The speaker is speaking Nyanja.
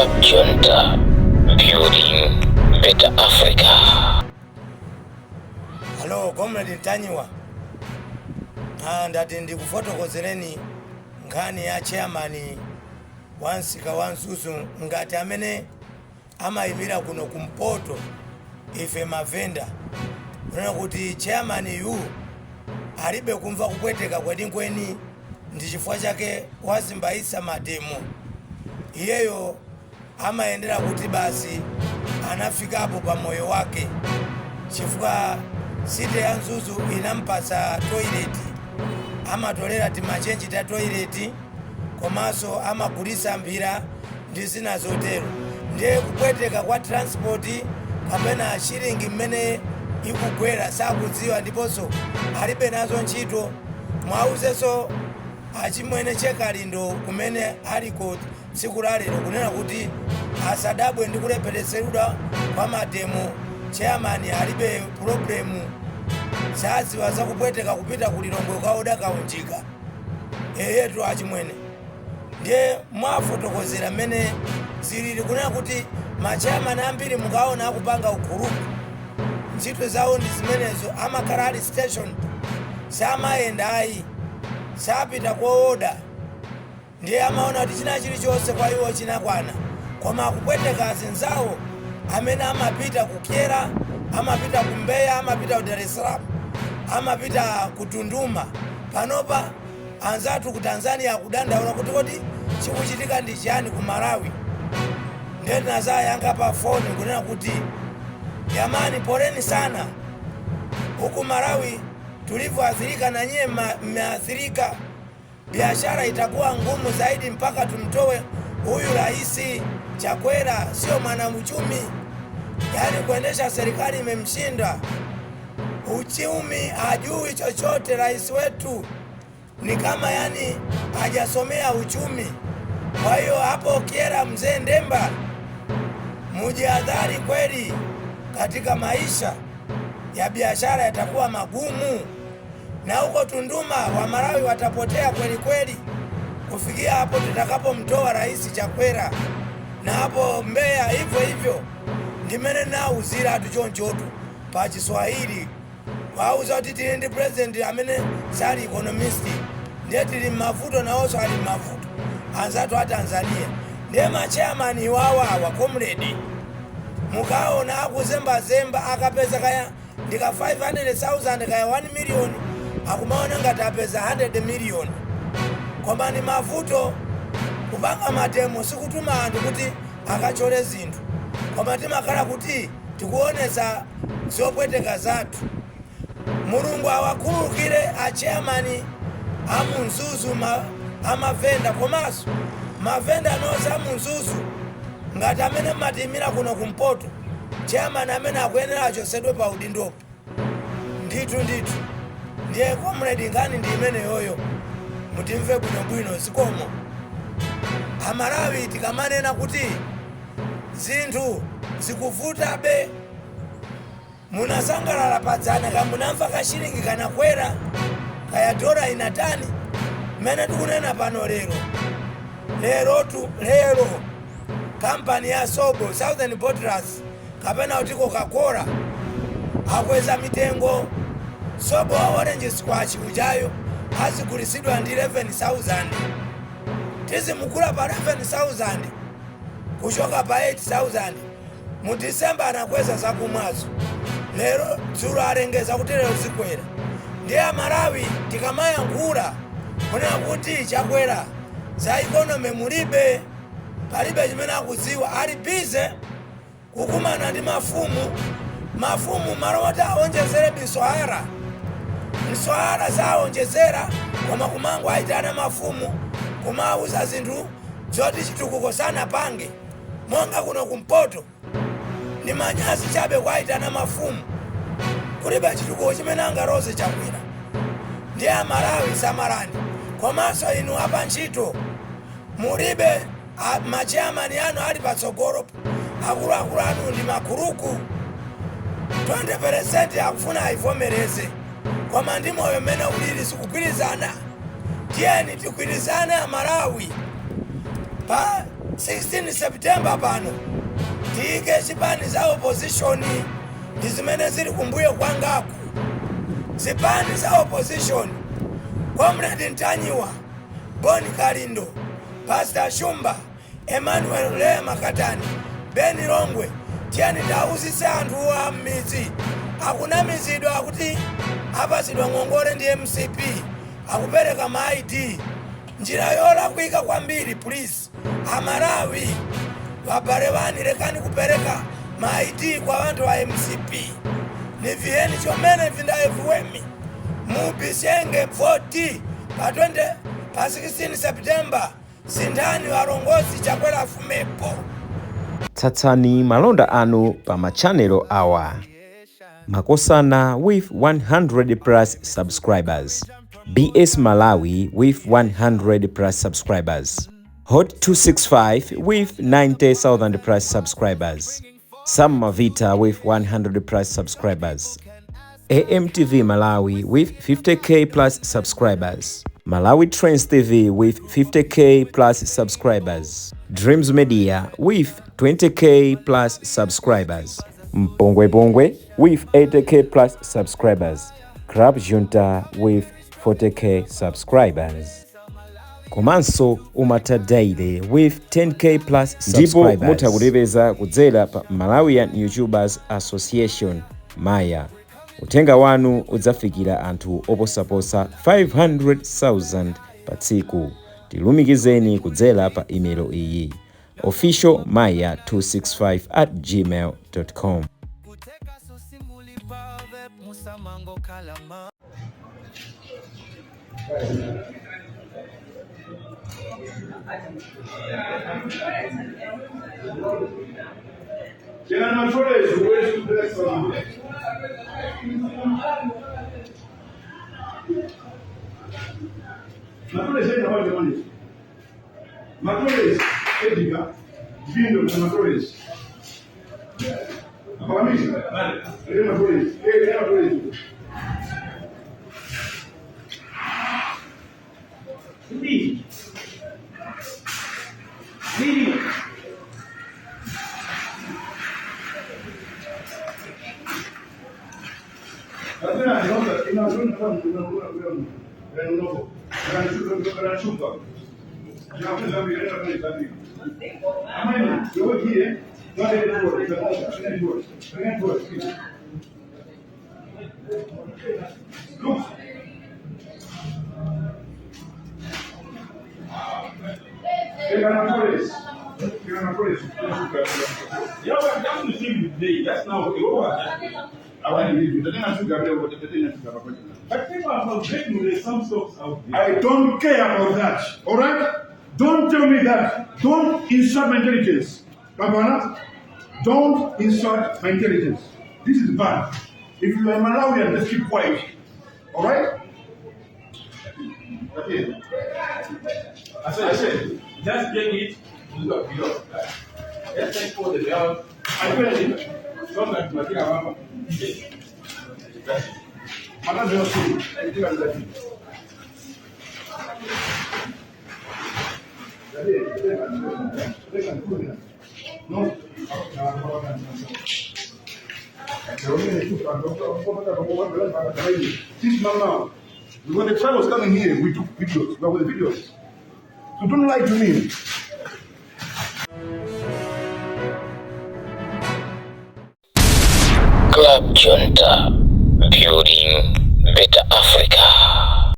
Junta, building better Africa. Hello, Comrade Ntanyiwa. Ndati ndikufotokozereni nkhani ya chairman wa msika wa Mzuzu ngati amene amayimira kuno kumpoto ife mavenda, kunena kuti chairman yu alibe kumva kupweteka kwenikweni, ndi chifukwa chake wazimbayisa mademo. Iyeyo amayendera kuti basi anafikapo pa moyo wake chifukwa city ya Mzuzu inampatsa toilet, amatolera timachenji ta toilet, komanso amagulisa mphira ndi zina zotero. Ndiye kupweteka kwa transport kapena shilingi mmene ikugwera sakudziwa, ndiponso alibe nazo ntchito. Mwauzenso achimwene chekalindo kumene aliko tsiku la lero kunena kuti asadabwe ndi kulepheretsedwa kwa mademo. Chairman alibe problem, sadziwa zakupweteka kupita ku Lilongwe kaoda kaunjika. Eyetu achimwene, ndiye mwafotokozera mmene zilili, kunena kuti machairman ambiri mukaona akupanga ugroup, ntchito zawo ndi zimenezo, amakhala ali station, samayenda ayi, sapita kooda. Ndiye amaona kuti china chilichonse kwa iwo chinakwana, koma akupweteka azinzawo amene amapita ku Kyela, amapita ku Mbeya, amapita ku Dar es Salaam, amapita ku Tunduma. Panopa anzathu ku Tanzania akudandaula kuti kodi chikuchitika ndi chiyani ku Malawi? Ndiye tinazayankha pa foni kunena kuti jamani, poleni sana, huku Malawi tulivyoathirika na nyie mmeathirika, biashara itakuwa ngumu zaidi mpaka tumtoe huyu Rais Chakwera. Sio mwanauchumi, yaani kuendesha serikali imemshinda, uchumi hajui chochote. Rais wetu ni kama yani hajasomea uchumi. Kwa hiyo hapo Kyela, mzee Ndemba, mujihadhari kweli, katika maisha ya biashara yatakuwa magumu, na huko Tunduma wa Malawi watapotea kweli kweli kufikia hapo tutakapomtoa Rais Chakwera, na hapo Mbeya hivyo hivyo. Ndimene nauzira atu chonchotu pa Chiswahili wauza kuti tili ndi president amene sali economist, ndiye tili mmavuto, nawonso ali mmavuto anzathu a Tanzania. Ndiye machairman iwawawa, comrade, mukaona akuzembazemba, akapeza kaya ndika 500,000 kaya 1 million, akumaona ngati apeza 100 million, koma ni mavuto. Kupanga mademo sikutuma anthu kuti akachole zinthu, koma timakhala kuti tikuonesa zopweteka zathu. Mulungu awakhululukire achairman amunzuzu amavenda, komanso mavenda nonse amunzuzu ngati amene mmatiyimira kuno kumpoto. Chairman amene akuyenera achosedwe pa udindopo ndithu ndithu. Ndiye comrade, nkhani ndi imeneyoyo, mutimve bwinobwino. Zikomo. Amalawi, tikamanena kuti zinthu zikuvutabe, munasangalala padzana kamunamva kashilingi kanakwera, kaya dola inatani. Mmene tikunena pano lero, lerotu lero, kampani ya sobo Southern Bottlers kapena kuti Coca-Cola akweza mitengo. Sobo wa orange squash ujayo azigulisidwa ndi 11,000, tizimugula pa 11,000 kuchoka pa 8,000. Mu Disemba anakweza zakumwazo, lero dzulo alengeza kuti lero zikwera. Ndiye Amalawi, tikamayankhula kunena kuti Chakwera za economy mulibe, palibe chimene akudziwa, ali busy kukumana ndi mafumu. Mafumu malo oti aonjezere miswahara, miswahara zaonjezera, koma kumango aitana mafumu kumauza zinthu zoti chitukuko sanapange. Monga kuno kumpoto ni manyazi chabe kwaitana mafumu, kulibe chitukuko chimene angaroze Chakwera. Ndiye Amalawi, samalani. Komanso inu apa ntchito mulibe, machairman anu ali patsogolo, akuluakulu anu ndi macrook. 20% akufuna ayivomereze, koma ndi moyo mmene ulili sikugwirizana. Tiyeni tigwirizane Amalawi pa 16 September pano tiyike zipani za opposition ndi zimene zili kumbuyo kwangaku. Zipani za opposition, Comrade Ntanyiwa, Boni Kalindo, Pastor Shumba, Emmanuel Lea Makatani, Beni Longwe, tiyeni tiawuzise anthu a m'midzi akunamizidwa akuti apasidwa ngongole ndi MCP, akupereka ma ID njira yolakwika kwambiri. Please, Amalawi, vabale vani, lekani kupereka ma ID kwa anthu a MCP. Ni viyeni chomene vindaevuwemi mubisenge voti pa 20 pa 16 September. Sinthani valongozi, Chakwera afumepo. Tsatsani malonda anu pa machanelo awa: Makosana with 100 plus subscribers, BS Malawi with 100 plus subscribers, Hot 265 with 90,000 plus subscribers, Sam Mavita with 100 plus subscribers, AMTV Malawi with 50K plus subscribers, Malawi Trends TV with 50K plus subscribers, Dreams Media with 20K plus subscribers, Mpongwe Pongwe with 80K plus subscribers, Club Junta with 40K subscribers. Komanso Umata Daily with 10K plus. Ndipo mutha kutipeza kudzera pa Malawian YouTubers Association, Maya. Uthenga wanu udzafikira anthu oposaposa 500,000 pa tsiku. Tilumikizeni kudzera pa imelo iyi: officialmaya265@gmail.com. Kuteka sosimuli pave musamango kalama. General Torres, where is the next one? Matores, eh, how the money? Matores, Edgar, Vindo na Matores. Apakamisa. Eh, Matores, eh, eh, Matores. Lili. Lili. Lazima niombe inazoona kama mnaona kwa ndio ndio na shuka. Ya kwa zambi ndio kwa zambi. Amani, yo here, not any board, any board, any board. Look. Torres. Torres. Yeah, but that's the thing today. That's now over. I want to leave you. The But people are forgetting there's some stocks out there. I don't care about that. All right? Don't tell me that. Don't insult my intelligence. Babana, don't insult my intelligence. This is bad. If you are Malawian, just keep quiet. All right? Okay. I said, Just take it. Look, look. Just take for the belt. I feel it. So that you are That's it. I'm not just saying. I think I'm that. No. Since now, when the trial was coming here, we took videos. We were with the videos. So don't lie to me. Club Junta, building better Africa.